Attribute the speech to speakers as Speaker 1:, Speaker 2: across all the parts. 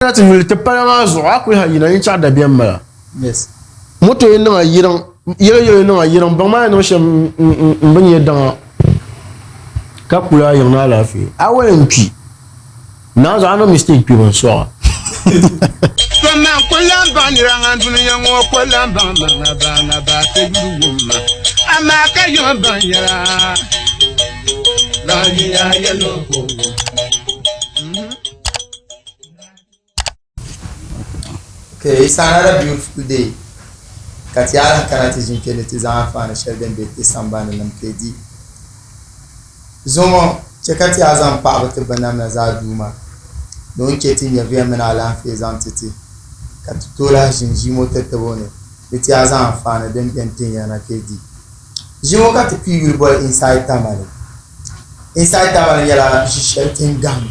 Speaker 1: Na ti yuli ti pala maa zuɣu a kuli ha yina yin chaɣ dabiɛm mala. Moto yi niŋ a yiriŋ, yɛlo yɛlo yi niŋ a yiriŋ, baŋ maa yi niŋ shɛm m bi nya daŋa ka kuli a yiŋ ni alaafee. A wali n kpi, naa zuɣu a niŋ mistake kpibu n sɔɣa.
Speaker 2: To man ku lan baŋ nira ŋan dunia ŋɔ ku lan baŋ ma ŋa ba ŋa ba ti yuli wum ma, amaa ka yom baŋ yɛla lahiya yɛlo ko wum.
Speaker 3: Okay, it's another beautiful day ka ti alahi kana ti ʒini kpe ni ti zaŋ anfaani shɛli din be ti sambani ni nim di. Zuŋɔ chɛ ka ti a zaŋ paɣibu ti binnamda zaa Duuma ni o ni chɛ ti nyɛvuya mini alaafee zaŋ ti ti ka ti tooi lahi ʒini ʒii ŋɔ tatabo ni ni ti a zaŋ anfaani din beni tin ya na ka di. Ʒii ŋɔ ka ti pii yuli boli Inside Tamale. Inside Tamale nyɛla ʒi shɛli ti ni gahim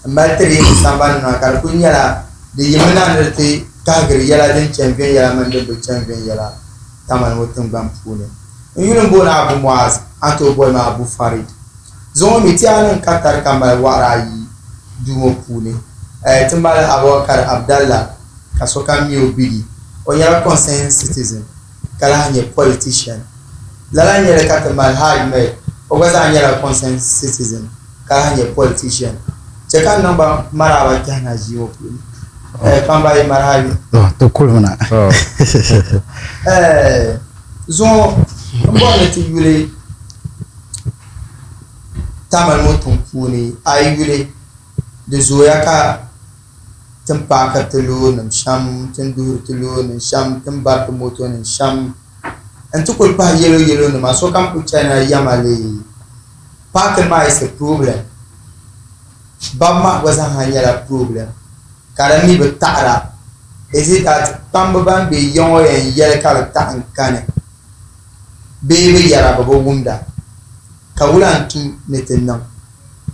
Speaker 3: m-mali tiri yi sambani ni maa ka di kuli nyɛla di yimi na ni di ti kahigiri yɛla din chani viɛnyɛla mini din bi chani viɛnyɛla Tamale ŋɔ tiŋgbani puuni. N yuli m-booni Abu Muaz, a ni tooi boli ma Abu Farid. Zuŋɔ mi ti a niŋ katari ka mali waɣiri ayi duu ŋɔ puuni. Ti mali Abubakar Abdallah ka sokam mi o Bidi. O nyɛla concerned citizen. ka lahi nyɛ politician. Lala n nyɛli ka ti mali Ahmed, o gba zaa nyɛla concerned citizen ka lahi nyɛ politician. Chɛ ka n niŋ ba maraaba kpɛhi na ʒii ŋɔ puuni. Eh, kpamba yi marahabi.
Speaker 4: Ti kulimina.
Speaker 3: Eh, zuŋɔ n bɔri ni ti yuli Tamale ŋɔ tiŋ puuni, a yi yuli di zooya ka ti ni paakiri ti loorinima shɛm ti ni duhiri ti loorinima shɛm ti ni bari ti motonima shɛm nti kuli pahi yɛlo yɛlo nima sokam kuli chanila yɛma lee paakini maa is a problem baba maa gba zaa nyɛla problem ka di mi bi taɣira is it that kpamba ban be ya ŋɔ yɛn yɛli ka di taɣi n-kani bee bɛ yɛra bɛ bi wumda ka wula n-tu ni ti niŋ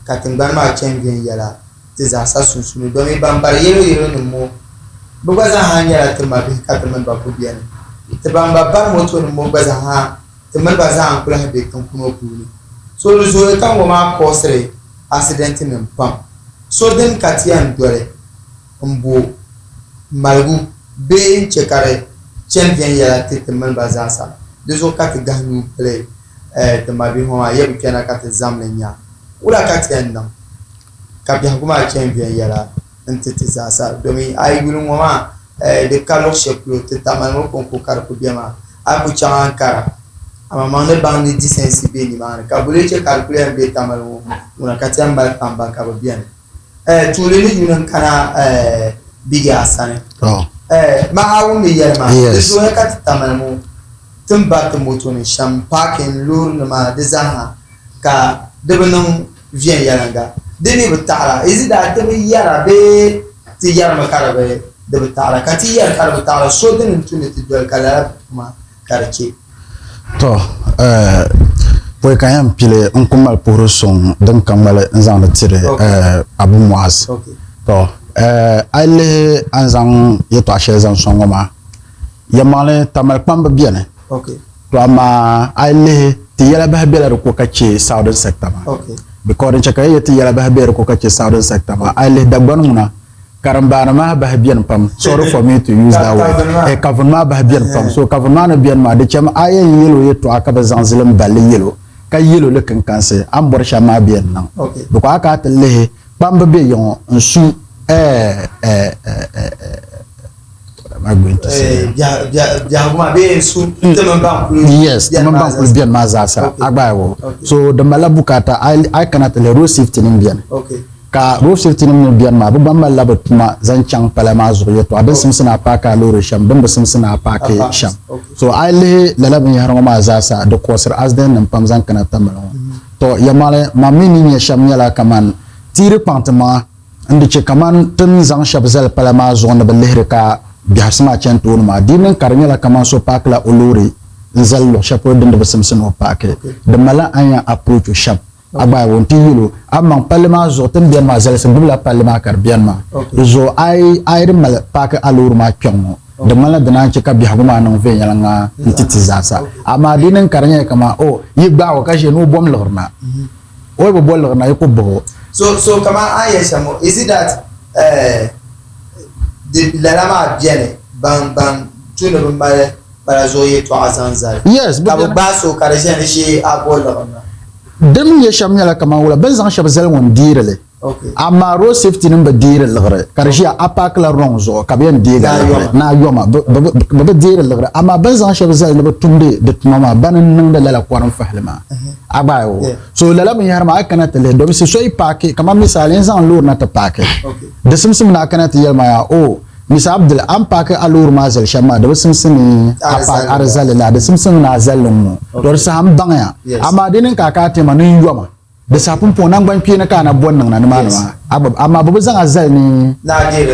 Speaker 3: ka tiŋgbani maa chani viɛnyɛla ti zaasa sunsuuni domi ban bari yɛlo yɛlo nim ŋɔ bɛ gba zaaha nyɛla ti mabihi ka ti mini ba ku beni. Ti ban gba bari moto nim ŋɔ gba zaaha ti mini ba zaa n-kulahi be tiŋkuno puuni. So di zooya ka ŋɔ maa kɔɔsiri asidɛnti nim pam. So dini ka ti yɛn doli m-bo maligu bee n-che ka di chani viɛnyɛla ti ti mini ba zaasa. Di zuɣu ka ti gahi nuu pili ti mabihi ŋɔ maa yɛ bi kpɛna ka ti zamli nya wula ka ti yɛn niŋ. ka biɛhigu maa chani viɛnyɛla n-ti ti zaasa domi a yi yuli ŋɔ maa di ka luɣ shɛli polo ti Tamale ŋɔ kɔŋko ka di kuli be maa a yi kuli chaŋ Ankara amaŋmaŋ ni baŋ ni disensi be nimaani ka bɛ lee che ka di kuli yɛn be Tamale ŋɔ ŋuna ka ti yɛn mali kpamba ka bɛ beni tuuli ni yuli n-kana Bigi a sani maa a wumdi yɛli maa di zooya ka ti Tamale ŋɔ ti ni bari ti moto ni shɛm paakin loorinima di zaaha ka di bi niŋ viɛnyɛliŋga. Di mi bi taɣira. Is it that ti bi yɛra bee ti yɛrimi ka di bi di bi taɣira? Ka ti yɛri ka di bi taɣira, so dini n-tu ni ti doli ka lala tuma ka di chɛ.
Speaker 4: Tɔ! Pɔi ka n yɛn pili n ku mali puhiri suŋ din ka ŋmali n zaŋdi tiri Abu Muaz. Tɔ! A yi lihi a ni zaŋ yɛtɔɣa shɛli zaŋ sɔŋ ŋɔ maa, yɛlimaŋli Tamale kpamba beni. To amaa a yi lihi ti yɛla bahi bela di ko ka che southern sector maa because din che ka yɛ ti yɛla bahi be di ko ka che southern sector maa a yi lihi Dagbani ŋuna karimbaani maa bahi beni pam sorry for me to use that word eh kavuni maa bahi beni pam so kavuni maa ni beni maa di chemi a yɛn yɛl o yɛltɔɣa ka bi zaŋ zilim balli yɛl o ka yɛl o li kinkansi a ni bɔri shɛm maa bɛ yɛn niŋ because a kana ti lihi kpamba be yiŋɔ n su eh eh eh eh Yes, ti mini ban kuli beni maa zaasa a gba ayi so di malila bukaata a yi kana ti lihi road safety nim beni ka road safety nim ni beni maa bi gba malila bi tuma zaŋ chaŋ pala maa zuɣu yɛltɔɣa din simsi ni a paaki a loori shɛm din bi simsi ni a paaki shɛm so a yi lihi lala binyahari ŋɔ maa zaasa di kɔsiri accident nim pam zaŋ kana Tamale ŋɔ to yɛlimaŋli man mi ni nyɛ shɛm nyɛla kamani ti yi di kpaŋ ti maŋa N di chɛ kaman ti ni zaŋ shɛba zali pala maa zuɣu ni bɛ lihiri ka biɛhisi maa chani tooni maa, di niŋ ka di nyɛla kaman so paakila o loori n-zali luɣ shɛli polo din di bi simsi ni o paaki. Di malila a ni yɛn approach o shɛm. A gba ayi o nti yɛl o, A maŋ palli maa zuɣu ti ni beni maa zalisi gbibila palli maa ka di beni maa. Di zuɣu a yi a yi di mali paaki a loori maa kpiɔŋ ŋɔ, di ŋmanila di naan chɛ ka biɛhigu maa niŋ viɛnyɛliŋga n-ti ti zaasa. Amaa di niŋ ka di nyɛla kaman o yi gbaag o ka ʒiya ni o bom liɣiri na. O yi bi bo liɣiri na yi ku bahi o.
Speaker 3: So, so kaman a ni yɛli shɛm ŋɔ, is it that eh, di lala maa beni ban ban tu ni bi mali pala zuɣu yɛltɔɣa zaŋ zali.
Speaker 4: Yes,
Speaker 3: Ka bi gbaai so ka di ʒe ni shee a bo liɣiri na.
Speaker 4: Di mi nyɛ shɛm nyɛla kaman wula bɛ ni zaŋ shɛba zali ŋɔ n-deeri li. Amaa road safety nim bi deeri liɣiri ka di ʒiya a paaki la wrong zuɣu ka bi yɛn deegi a liɣiri ni a yoma bi bi deeri liɣiri amaa bini zaŋ shɛba zali ni bi tumdi di tuma maa bani n niŋdi lala kɔrim fahili maa a gba ayi so lala binyahari maa a kana ti lihi domisi so yi paaki kamani misali n zaŋ loori na ti paaki di simsim ni a kana ti yɛli ma yaa o Mr Abdul a ni paaki a loori maa zali shɛm maa di bi simsi ni a di zali la di simsi ni a zali li n ŋɔ to di saha n baŋya amaa di niŋ ka a kana ti yɛli ma ni n yoma Di saha pumpɔŋɔ naŋgban kpeeni ka a na bɔri niŋ na nimaani maa, a gba, amaa bɛ bi zaŋ a zali ni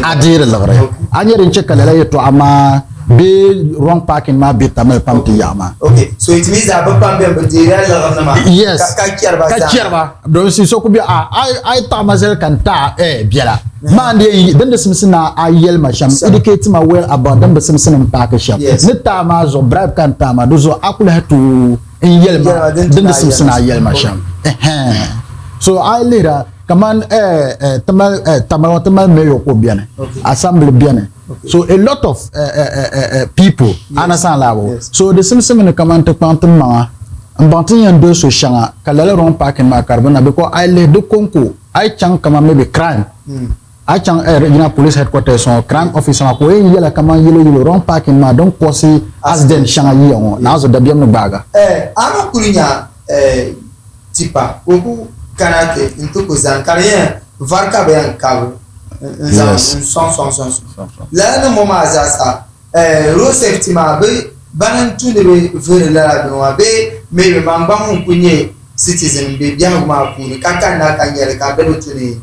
Speaker 4: a deeri liɣiri. A nya din chɛ ka lala yɛtɔɣa maa bee wrong parking maa be Tamale pam ti yaɣa maa.
Speaker 3: Okay, so it means that bɛ pam bɛn bi deerila liɣiri nima
Speaker 4: Yes,
Speaker 3: ka chɛri ba
Speaker 4: ka
Speaker 3: zaa.
Speaker 4: chɛri ba. Domin so ku be a a yi taɣi ma zali ka n taɣi eh biɛla maa n di din di simsi ni a yɛli ma shɛm, educate ma well about din bi simsi ni n paaki shɛm. Ni taɣi maa zuɣu bribe ka n taɣi ma di zuɣu a ku lahi tooi n yɛli ma din di simsi ni a yɛli ma shɛm so a yi lihira kaman tamale ŋɔ ti mali mayor ka o beni assembly beni so a lot of people understand laabu so di simsimi ni kaman ti kpaŋ ti maŋa n baŋ ti ni yɛn doli so shɛŋa ka lala wrong parking maa ka di bi na because a yi lihi di konko a yi chaŋ kaman maybe crime A chaŋ Regional Police Headquarters ŋɔ crime office maa ka o yɛn yɛla kaman yelo yelo wrong parking maa din cause accident shɛŋa yiya ŋɔ naanzu dabiɛm ni gbaaga.
Speaker 3: A ni kuli nya tipa ka o ku kana ti n-ti ku zani ka di yɛn vari ka bɛ yɛn kabi n-zaŋ n-sɔŋ sɔŋ sɔŋ lala ni ŋɔ maa zaasa road safety maa bɛ bana n-tu ni bɛ vihiri lala bini maa bee maybe man gba ŋun kuli nyɛ citizen m-be biɛhigu maa puuni ka kanna ka nyɛli ka di bi tu ni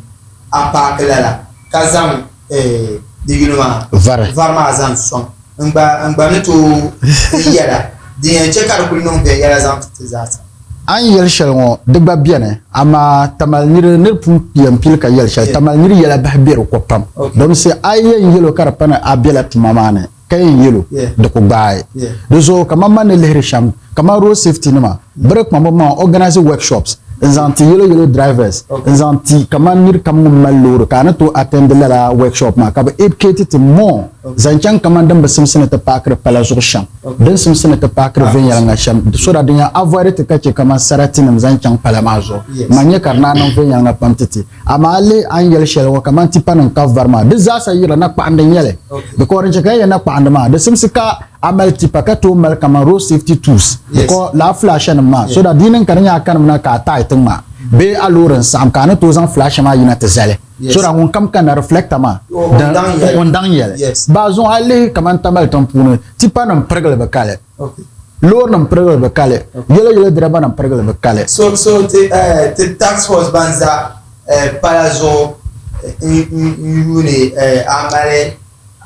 Speaker 3: a paaki lala ka zaŋ di yuli maa
Speaker 4: vari
Speaker 3: maa zaŋ sɔŋ n gba ni tooi yɛla din yɛn chɛ ka di kuli niŋ viɛnyɛla zaŋ ti ti zaasa.
Speaker 4: A ni yɛli shɛli ŋɔ di gba beni, amaa Tamale niri ni di pun yɛn pili ka yɛli shɛli, Tamale niri yɛla bahi be di ko pam. Domsi a yi yɛn yɛl o ka di pa ni a bela tuma maa ni ka yɛn yɛl o, di ku gbaai. Di zuɣu kaman man ni lihiri shɛm, kaman road safety nima, bɛ di kpaŋ bɛ maŋa organise workshops n zaŋ ti yellow yellow drivers n zaŋ ti kaman niri kam ŋun mali loori ka a ni tooi attend lala workshop maa ka bɛ educate ti more zaŋ chaŋ kaman din bi simsi ni ti paakiri pala zuɣu shɛm din simsi ni ti paakiri viɛnyɛliŋga shɛm so that din yɛn avoid ti ka che kaman sarati nim zaŋ chaŋ pala maa zuɣu man nyɛ ka di naan niŋ viɛnyɛliŋga pam ti ti. Amaa a lihi a ni yɛli shɛli ŋɔ kaman tipa nim ka vari maa, di zaasa yirila nakpaɣindi n-nyɛ li. Because din chɛ ka yɛn yɛli nakpaɣindi maa, di simsi ka a mali tipa ka tooi mali kaman road safety tools because lala flasher nim maa so that di yi niŋ ka di nyɛ a kanimi na ka a taai ti ŋma bee a loori n-saɣim ka a ni tooi zaŋ flasher maa yina ti zali so that ŋun kam kanna reflector maa o ni daŋ yɛli. Baa zuŋɔ a lihi kaman Tamale tiŋ puuni tipa nim pirigili bi kali. Loori nim pirigili bi kali, yɛlo yɛlo dirɛba nim pirigili bi kali.
Speaker 3: So so ti eh, ti task force ban za eh, pala zuɣu n n yuuni eh, a mali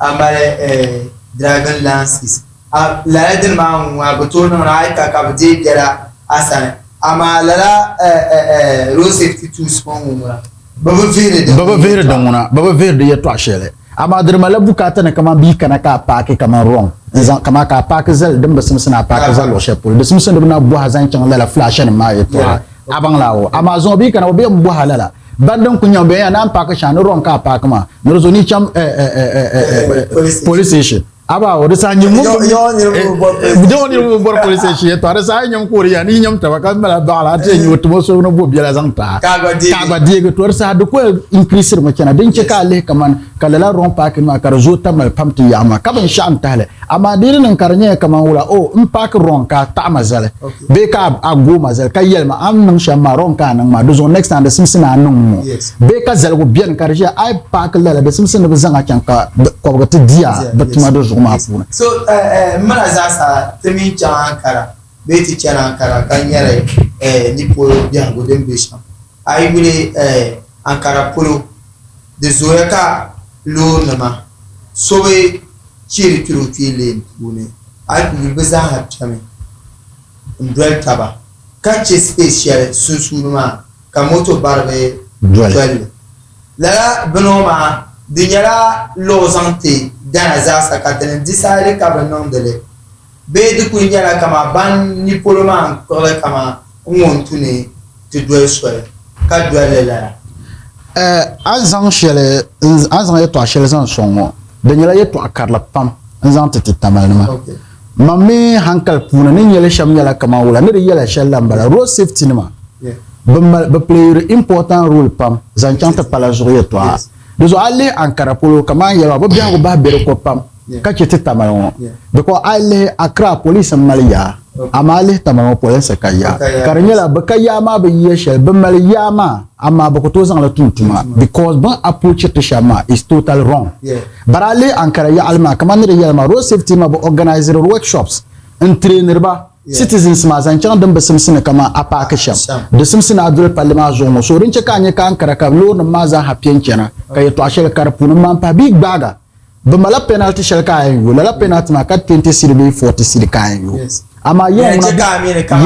Speaker 3: a mali eh, driving licenses a lala dini maa ŋun a bi tooi niŋdi a yi ka ka bi deei biɛla a sani amaa lala eh, eh, eh, road safety tools ŋɔ ŋun ŋuna bi bi vihiri
Speaker 4: din Bi bi vihiri din ŋuna, bi bi vihiri di yɛltɔɣa shɛli. Amaa di di malila bukaata ni kaman bɛ yi kana ka a paaki kaman wrong n-zaŋ kaman ka a paaki zali din bi simsi ni a paaki zali luɣ shɛli polo. Di simsi ni bɛ na bɔhi a zaŋ chaŋ lala flashanima maa yɛltɔɣa. A baŋ laa o. Amaa zuŋɔ bɛ yi kana bɛ yɛn bɔhi a lala. Ban din kuli nyɛmi bɛ yɛn nya ni a ni paaki shɛŋa ni wrong ka a paaki maa ni di zuɣu ni yi chaŋ police station. Aba o di saha nyim ŋun bi mi niriba bi bɔri police station yɛltɔɣa di saha nyim ka o di ya ni nyim taba ka mala baɣala a ti yɛn nyɛ o timo so ni bo biɛla zaŋ ti a ka gba deegi to di saha di ku increase mi chana din chɛ ka a lihi kaman ka lala wrong parking maa ka di zooi tamali pam ti yaɣa maa ka binshɛɣu n tahili amaa di yi niŋ ka di nyɛla kaman wula o n paaki wrong ka a taɣi ma zali bee ka a gooi ma zali ka yɛli ma a ni niŋ shɛm maa wrong ka a niŋ maa di zuɣu next time di simsi ni a niŋ ŋɔ bee ka zaligu beni ka di ʒiya a yi paaki lala di simsi ni bɛ zaŋ a chaŋ ka kɔbigi ti di a bɛ tuma di zuɣu maa puuni.
Speaker 3: So m mina zaasa ti mini chaŋ Ankara bee ti chani Ankara ka nyari ni polo biɛhigu din be shɛm. A yi yuli Ankara polo di zooya ka loorinima so bi cheeri kpɛri o kpee lane puuni a yi yuli bɛ zaaha kpɛmi n-doli taba ka che space shɛli sunsuuni maa ka moto baribi doli li. Lala bini ŋɔ maa di nyɛla law zaŋ ti Ghana zaasa ka ti ni decide ka bi niŋdi li bee di kuli nyɛla kaman ban ni polo maa n-kpuɣili kaman n ŋɔ n-tu ni ti doli soli ka doli li lala.
Speaker 4: A ni zaŋ shɛli, a ni zaŋ yɛtɔɣa shɛli zaŋ sɔŋ ŋɔ, di nyɛla yɛtɔɣa karili pam n-zaŋ ti ti Tamalinima. Man mi hankali puuni ni nyɛ li shɛm nyɛla kaman wula ni di yɛla shɛli la m-bala. Road safety nima, bɛ mali, bɛ playiri important role pam zaŋ chaŋ ti pala zuɣu yɛtɔɣa. Di zuɣu a lihi Ankara polo kaman yɛli maa, bɛ biɛhigu bahi be di ko pam ka chɛ ti Tamale ŋɔ. Because a yi lihi Accra police m-mali yaa, amaa a lihi Tamale ŋɔ polinsi ka yaa. Ka di nyɛla bɛ ka yaa maa bi yiya shɛli, bɛ mali yaa maa amaa bɛ ku tooi zaŋ li tum tuma because bɛ ni approach ti shɛm maa is totally wrong. But a lihi Ankara yaɣili maa kaman ni di yɛli maa road safety maa bɛ organiziri workshops n-trainiri ba Citizens maa zaŋ chaŋ din bi simsi ni kaman a paaki shɛm, di simsi ni a doli palli maa zuɣu ŋɔ. So din chɛ ka a nya ka Ankara ka loorinima maa zaa ha pe n-chana ka yɛtɔɣa shɛli ka di puuni m-maan pahi bɛ yi gbaaga bɛ malila penalty shɛli ka a yɛn yo. Lala penalty maa ka 20 cedi bee 40 cedi ka a yɛn yo. Amaa yiŋ ŋuna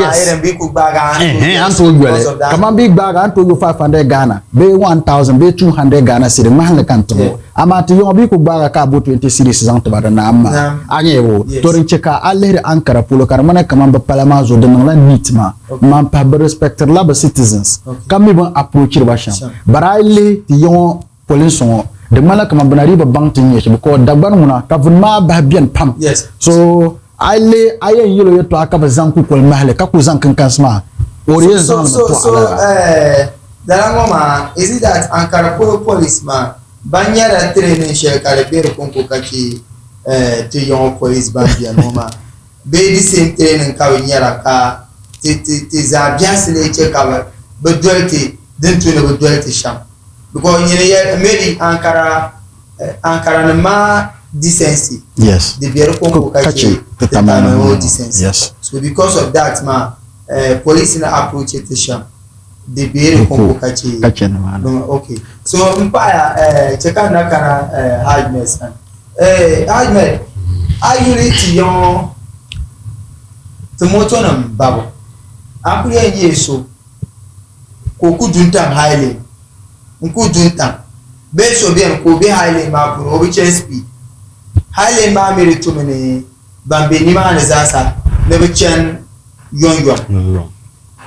Speaker 4: yes ɛhɛn a ni tooi yoli kaman bɛ yi gbaaga a ni tooi yo 500 Ghana bee 1000 bee 200 Ghana cedi ŋmahinli ka n ti ŋɔ. Amaa ti yiŋɔ bɛ ku gbaag a ka a bo 20 cedis zaŋ ti ba di naam maa. A nya bo? To din chɛ ka a lihiri Ankara polo ka di ŋmana kaman bɛ pala maa zuɣu di niŋla neat maa m-maan pahi bɛ respectirila bɛ citizens ka mi bɛ ni approachiri ba shɛm. But a yi lihi ti yiŋɔ polinsi ŋɔ di ŋmanila kaman bɛ na dii bi baŋ ti ni nyɛ shɛm because Dagbani ŋuna ka vuni maa bahi beni pam. So a yi lihi a yɛn yɛl o yɛtɔɣa ka bɛ zaŋ kukoli mahili ka ku zaŋ kinkansi maa o di yɛn zaŋ li mi tɔɣi lala.
Speaker 3: Lala ŋɔ maa is it that Ankara polo police maa ban nyɛla training shɛli ka di be di konko ka chɛ ti yiŋɔ police ban beni ŋɔ maa bee di same training ka bɛ nyɛra ka ti zaa biɛhisi lee chɛ ka bɛ doli ti din tu ni bɛ doli ti shɛm because nyini yɛli maybe Ankara Ankara nim maa decency
Speaker 4: yes
Speaker 3: di be di konko ka chɛ ti Tamale ŋɔ decency so because of that maa police ni approach ti shɛm di be di konko ka chɛ
Speaker 4: ka chɛ nimaani
Speaker 3: okay so n paɣaya eh, chɛ ka n na kana eh, Ahmed sani eh, Ahmed a yuli ti yiŋɔ ti moto nim babu a ku yɛn nyɛ so ka o ku du n-tam high lane n ku du n-tam bee so beni ka o be high lane maa puuni o bi chani speed high lane maa mi di tumi ni ban be nimaani zaasa ni bi chani yomyom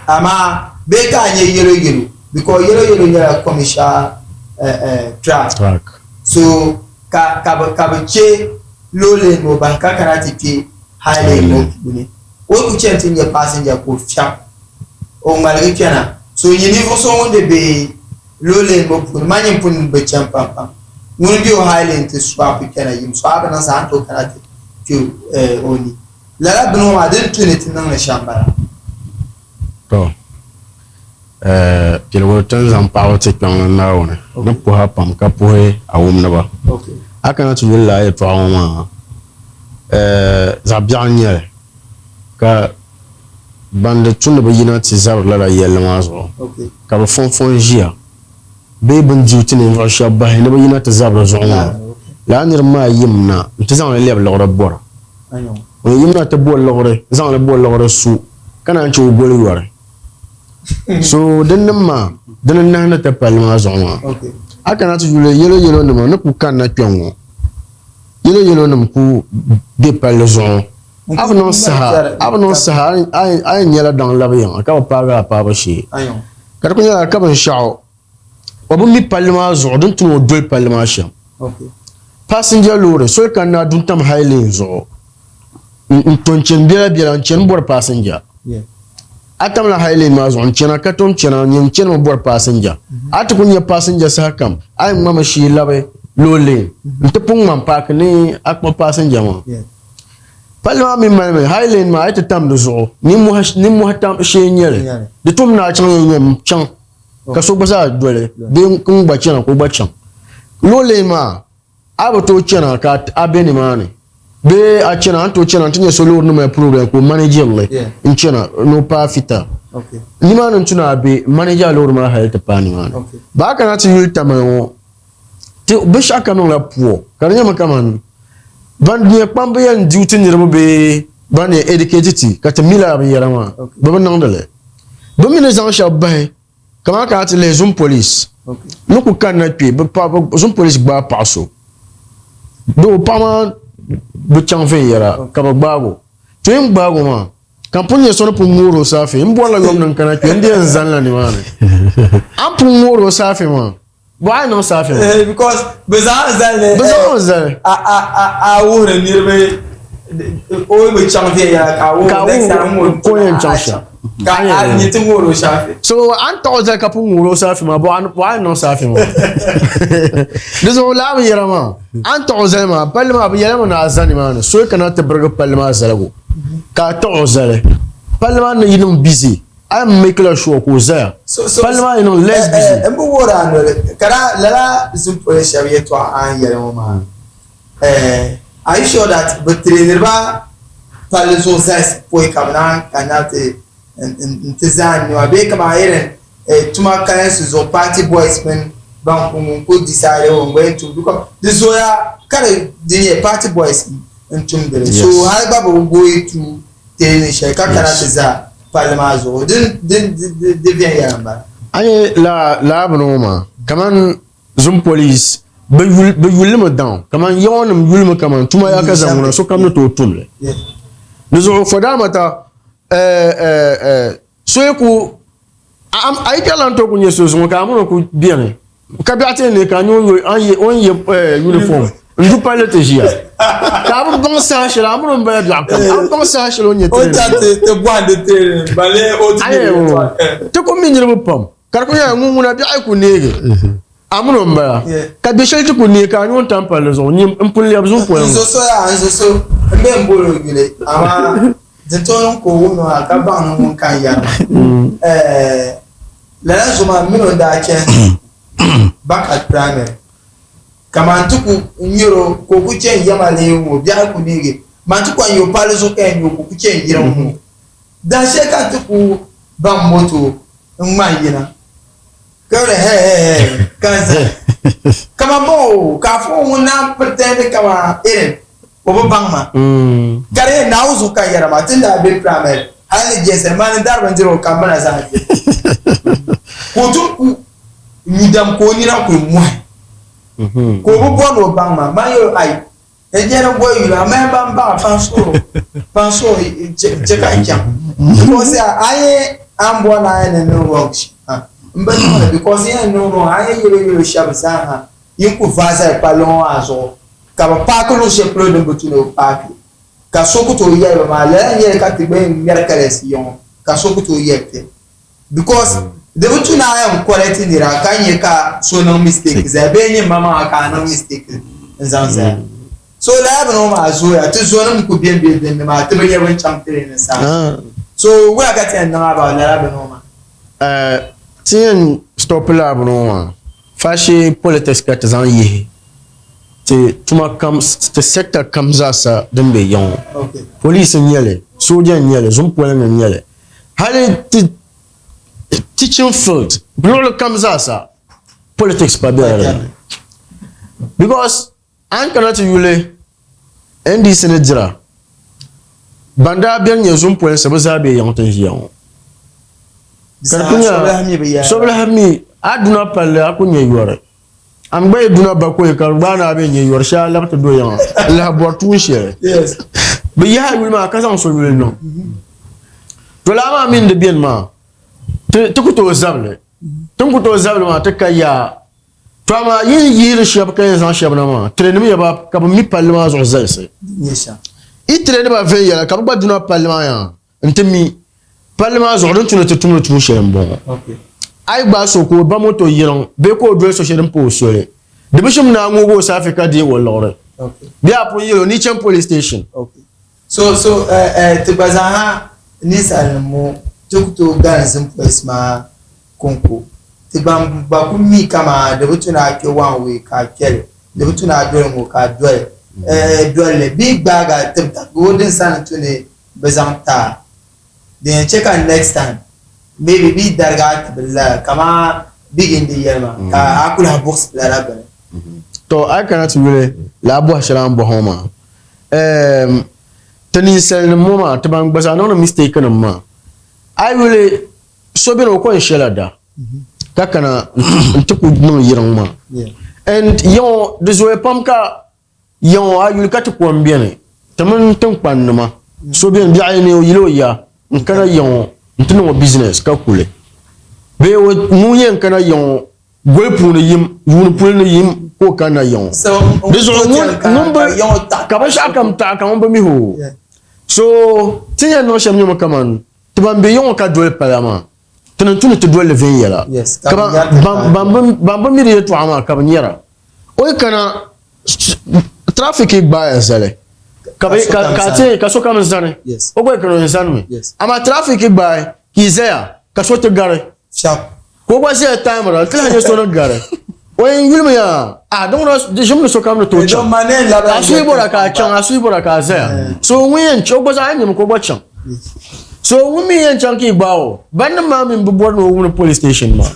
Speaker 3: amaa bee ka a nya yellow yellow because yellow yellow nyɛla commercial track so ka ka bi ka bi chɛ low lane ŋɔ bahi ka kana ti kpe high lane ŋɔ puuni o ku chani ti nya passenger ka o fiɛm o ŋmaligi kpɛna so nyɛ ninvuɣu so ŋun di be low lane ŋɔ puuni man nyin pun bi chani pam pam ŋuni be o high lane ti swap kpɛna yim so a bi niŋ saha a ni tooi kana ti kpe o ni Lala bini ŋɔ maa din tu ni ti niŋ li shɛm m-bala.
Speaker 1: To, piligu ti ni zaŋ paɣibu ti kpiɔŋ ni Naawuni ni puhi a pam ka puhi a wumdiba. A kana ti yuli lala yɛtɔɣa ŋɔ maa, zaɣ biɛɣu n-nyɛ li ka ban di tu ni bɛ yina ti zabiri lala yɛlli maa zuɣu ka bɛ fɔnfɔ n-ʒiya bee bɛ ni dibu ti ninvuɣ shɛba bahi ni bɛ yina ti zabiri zuɣu maa. Lala niriba maa yimina nti zaŋ li lɛbi liɣiri bɔra. Ŋun yimina ti bo liɣiri, zaŋ li bo liɣiri su, ka naan chɛ o goli yɔri. So din nim maa, dini n-nahindi ti palli maa zuɣu maa. A kana ti yuli yɛlo yɛlo nima ni ku kanna kpɛŋŋo, yɛlo yɛlo nim ku be palli zuɣu. A bi niŋ saha, a bi niŋ saha a yɛn nyɛla daŋ labi yiŋa ka bi paagi a paabu shee. Ka di ku nyɛla ka binshɛɣu o bi mi palli maa zuɣu din tu ni o doli palli maa shɛm. Passenger loori soli kanna du n-tam high lane zuɣu n-to n-chani biɛla biɛla n-chani bɔri passenger. A tamla high lane maa zuɣu n-chana ka tom chana nyin chanimi bɔri passenger. A ti ku nya passenger saha kam a yɛn ŋmami shee labi low lane nti pun ŋma m-paaki ni a kpuɣi passenger maa. Palli maa mi malimi high lane maa a yi ti tam di zuɣu nimmohi tam shee n-nyɛ li. Di tum ni a chaŋ yɛn nyɛ chaŋ. ka so gba zaa doli bee n gba chana ka o gba chaŋ looley maa a bi tooi chana ka a be nimaani bee a chana a ni tooi chana n ti nyɛ so loori ni mali problem ka o manage li n chana ni o paai fita nimaani n tu ni a be manage a loori maa hali ti paai nimaani ba a kana ti yuli Tamale ŋɔ ti binshɛɣu kam niŋla poor ka di nyɛmi kamani ban nyɛ kpamba yɛn duty niriba bee ban yɛn educate ti ka ti mi lala binyɛra maa bɛ bi niŋdi li. Bɛ mi ni zaŋ shɛba bahi kamani ka a ti lihi Zoom Police ni ku kanna kpe bɛ Zoom Police gbaai paɣa so doo paɣa maa bi chaŋ viɛnyɛla ka bɛ gbaagi o. To yɛn gbaagi o maa ka m pun nyɛ so ni pun ŋoori o saafe m bɔrila yom ni n kana kpe n di yɛn zanila nimaani. A ni pun ŋoori o saafe maa. Bɔɣa niŋ saafi maa.
Speaker 3: Eh, because bɛ zaŋ n zali ni.
Speaker 1: Bɛ zaŋ n zali.
Speaker 3: A a a a wuhiri niriba o bi chaŋ viɛnyɛla ka a wuhiri next time ŋun
Speaker 1: ka o yɛn chaŋ shɛm.
Speaker 3: Ka a nyɛ ti ŋoori o saafi.
Speaker 1: So a ni taɣi o zali ka pun ŋoori o saafi maa bɔɣa niŋ saafi maa. Di zuɣu laa binyɛra maa a ni taɣi o zali maa palli maa bɛ yɛlimi ni a za nimaani so yi kana ti birigi palli maa zaligu ka a taɣi o zali palli maa ni yi niŋ busy A yɛn make la sure ka o zaya. Palli maa yi niŋ less busy.
Speaker 3: N bi wuhiri a noli ka daa lala Zimpoya shɛba yɛltɔɣa a ni yɛli ŋɔ maa are you sure that bɛ trainiri ba palli zuɣu zalisi pɔi ka bɛ naan kanna ti n-ti zaani nima bee kaman irin tuma kalinsi zuɣu party boys mini ban ku ŋun ku decide o gba yɛn tum because di zooya ka di nyɛ party boys n-tumdi li so hali gba bi go through teeni shɛli ka kana ti za palli maa zuɣu din din di viɛnyɛla m-bala.
Speaker 1: A nya lala bini ŋɔ maa kaman Zoom police bɛ yuli li mi daŋ kaman yaŋɔnim yuli mi kaman tuma ya ka zaŋ ŋuna sokam ni tooi tum li. Di zuɣu for that matter so yi ku A yi kpɛrila n-tooi ku nya so zuŋɔ ka a mini o ku beni ka biɛɣu ti yɛn neei ka a nya o ni ye uniform n-du palli ti ʒiya ka a bi baŋ saha shɛli a mini o m-bala biɛɣu kam a bi baŋ saha shɛli o ni nya
Speaker 3: training
Speaker 1: ti ku mi niriba pam ka di ku nyɛla ŋun ŋuna biɛɣu yi ku neegi a mini o m-bala ka bɛ shɛli ti ku neei ka a nya o ni tam palli zuɣu m pun lɛbi zuŋ poli
Speaker 3: ŋɔ. N zo so yaa n zo so m be m-boli o yuli amaa Di tooi niŋ ka o wum maa ka baŋ ni ŋun ka n-yɛri maa. Lala zuɣu maa m mini o daa chani Bakat Primary ka man ti ku nyari o ka o ku chani yɛma lee ŋ-ŋɔ biɛhi ku neegi man ti kɔŋ yi o palli zuɣu ka yɛn nya o ka o ku chani yiri ŋ-ŋɔ. Dahinshɛli ka n ti ku baŋ moto n-ŋmani yina ka yɛli hɛi hɛi hɛi ka n zani kaman bɔŋɔ ka afa ŋɔ ŋun naan pretend kaman irin o bi baŋ ma ka di yɛn Naawuni zuɣu ka n yɛra maa ti ni daa be primary hali ni JSM maa ni dari bindirigu ka m bina zaa di ka o ti ku nyu dam ka o nina kuli mɔhi ka o bi bɔri ni o baŋ ma man yɛl o ai n jɛri n bɔri yuli amaa ban baŋ paŋ so chɛ ka n chaŋ because a yi a ni bɔri ni a yɛn ni niŋ wrong shɛm m bi niŋli because n yɛn niŋ wrong a ni yɛlo yɛlo shɛba zaa ha yin ku vaai zali palli ŋɔ maa zuɣu ka bɛ paaki luɣ shɛli polo din bi tu ni bɛ paaki ka so ku tooi yɛli ba maa lala n-nyɛ li ka ti gba yɛn ŋmɛri kalinsi ya ŋɔ ka so ku tooi yɛli ti because di bi tu ni a yɛn correct nira ka nya ka so niŋ mistake zaya bee nyin maŋmaŋa ka a niŋ mistake n-zaŋ zaya so lala bini ŋɔ maa zooya ti zonim ku bembe din ni maa ti bi nya bɛ ni chaŋ training saha so wula ka ti yɛn niŋ about lala bini ŋɔ maa?
Speaker 1: Ti yɛn stop lala bini ŋɔ maa faashee politics ka ti zaŋ yihi ti tuma kam ti sector kam zaasa din be ya ŋɔ police n nyɛli sooja n nyɛli zunpolinga n nyɛli hali ti teaching field luɣuli kam zaasa politics pa bela dinni because A ni kana ti yuli NDC ni dira, ban daa beni nyɛ zumpolinsi bɛ zaa be yiŋ ti ʒiya ŋɔ. Ka di ku nyɛla so bi lahi mi a duna palli a ku nyɛ yɔri. A mi gba yi duna bakɔi ka di gbaai ni a bee nyɛ yɔri shee a labi ti do yiŋa n-lahi bɔri tuun shɛli. Bɛ yihi a yuli maa ka zaŋ so yuli niŋ. To lala maa mini di beni maa ti ku tooi zabili. Ti ni ku tooi zabili maa ti ka yaa. To amaa yi ni yihiri shɛba ka yɛn zaŋ shɛba na maa, tirenima ya ba ka bɛ mi palli maa zuɣu zalisi. Yi tireni ba viɛnyɛla ka bɛ gba duna palli maa yaŋa nti mi palli maa zuɣu din tu ni ti tumdi tuun shɛli m-bɔŋɔ. A yi gbaai so ka o ba moto yiriŋ bee ka o doli so shɛli din pa o soli, di bi shim ni a ŋoog o saafi ka deeg o liɣiri bee a pun yɛl o ni yi chani police station.
Speaker 3: So so eh eh ti gba zaaha ninsalinima ŋɔ ti ku tooi gani zimpolis maa konko. Ti ban gba ku mi kaman di bi tu ni a kpe one way ka a kpe li, di bi tu ni a doli ŋɔ ka a doli eh doli li bee gbaagi a tib tabigu din sani tu ni bɛ zaŋ ti a din yɛn che ka next time maybe bɛ yi darigi a tibili lala kaman bigindi yɛli maa ka a ku lahi buɣisi lala bini.
Speaker 1: To a yi kana ti yuli lala bɔhi shɛli a ni bɔhi ŋɔ maa ehm ti ninsalinim ŋɔ maa ti ban gba zaa niŋdi mistake nim maa a yi yuli so beni o ko n-shɛla da ka kana n-ti ku niŋ yiriŋ maa and yiŋɔ di zooya pam ka yiŋɔ a yuli ka ti kom beni ti mini tiŋkpannima so beni biɛɣu yi ni o yili o ya n-kana yiŋɔ n-ti niŋ o business ka kuli bee ŋun yɛn kana yiŋɔ. Goli puuni yim, yuuni puli ni yim ka o kanna yiŋ o. Di zuɣu ŋun bi ka binshɛɣu kam taɣi ka ŋun bi mihi o. So ti ni yɛn niŋ shɛm nyɛmi kaman ti ban be yiŋ ka doli pala maa, ti ni tu ni ti doli li viɛnyɛla. Ka ban bi mi di yɛltɔɣa maa ka bɛ nyara. O yi kana traffic gbaaya zali ka ka sokam zani o gba yi kana o yɛn zanimi. Amaa traffic gbaai ka yi zaya ka so ti gari. Ka o gba ʒiya taamira n-ti lahi nya so ni gari. O yɛn yulimi yaa, ah, di ŋuna di ʒimi ni sokam ni tooi chaŋ. A suhi bɔra ka a chaŋ, a suhi bɔra ka a zaya. So ŋun yɛn chaŋ, o gba zaa a nyami ka o gba chaŋ. So ŋun mi yɛn chaŋ ka yi gbaai o, bannim maa mi bi bɔri ni o wumdi police station maa.